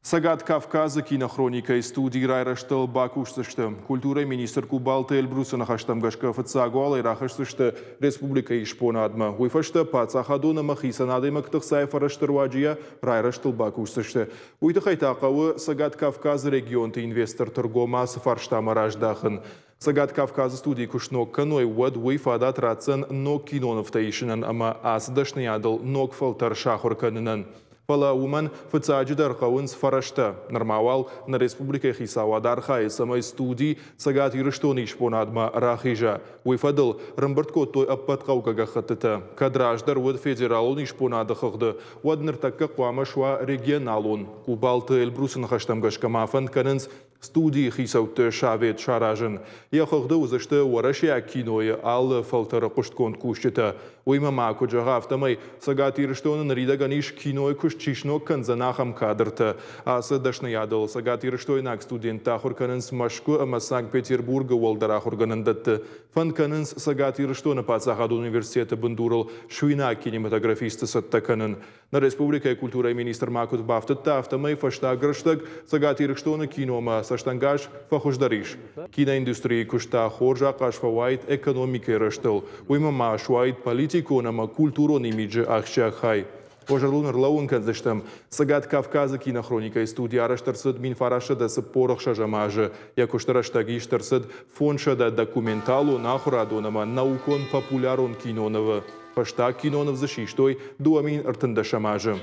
Цӕгат Кавказы кинохроникӕйы студийы райрӕзтыл бакусдзысты. Культурӕйы министр Къубалты Эльбрусы ныхӕстӕм гӕсгӕ фыццаг уал ӕй рахӕсдзысты республикӕйы исбонадмӕ. Уый фӕстӕ паддзахадон ӕмӕ хицӕн адӕймӕгты хцайы фӕрӕзты руаджы йӕ райрӕзтыл бакусдзысты. Уый тыххӕй та хъӕуы Цӕгат Кавказы регионты инвесторты ргом ацы фарстамӕ раздахын. Цӕгат Кавказы студийы куы сног кӕной, уӕд уый фадат ратдзӕн ног кинонывтӕ исынӕн ӕмӕ ацы дӕсныйадыл ног фӕлтӕр сахуыр кӕнынӕн. Фӕлӕ уымӕн фыццаджыдӕр хъӕуынц фӕрӕзтӕ. Нырма уал нӕ республикӕйы хицауад архайы, цӕмӕй студи Цӕгат Ирыстоны исбонадмӕ рахиза. Уый фӕдыл рымбырд кодтой ӕппӕт хъӕугӕ гӕххӕттытӕ. Кӕд раздӕр уыд федералон исбонады хыгъды, уӕд ныртӕккӕ хъуамӕ суа регионалон. Къубалты Эльбрусы ныхӕстӕм гӕсгӕ ма фӕнд кӕнынц студийы хицӕутты совет саразын. Йӕ хыгъды уыдзысты уӕрӕсейаг кинойы алы фӕлтӕры хъуыстгонд кусджытӕ. Уыимӕ ма куыд зӕгъа, афтӕмӕй Цӕгат Ирыстоны ныридӕгӕн ис кинойы куыст чи сног кӕндзӕн, ахӕм кадртӕ. Ацы дӕсныйадыл цӕгатирыстойнаг студенттӕ ахуыр кӕнынц Мӕскуы ӕмӕ Санкт-Петербургы уӕлдӕр ахуыргӕнӕндӕтты. Фӕнд кӕнынц Цӕгат Ирыстоны паддзахадон университеты бындурыл суинаг кинематографистты цӕттӕ кӕнын. Нӕ республикӕйы культурӕйы министр ма куыд бафтыдта, афтӕмӕй фӕстаг рӕстӕг Цӕгат Ирыстоны киномӕ цӕстӕнгас фӕхуыздӕр ис. Киноиндустрийы куыст та хорз ахъаз фӕуаид экономикӕйы рӕзтыл, уыимӕ ма суаид политикон ӕмӕ культурон имиджы ахсджиаг хай. Уӕ зӕрдыл ӕрлӕууын кӕндзыстӕм, Цӕгат Кавказы кинохроникӕйы студи арӕзт ӕрцыд 1946 азы. Йӕ куысты рӕстӕг ист ӕрцыд 500 документалон, ахуырадон ӕмӕ наукон-популярон кинонывы. Фӕстаг киноныв дзы систой 2013 азы.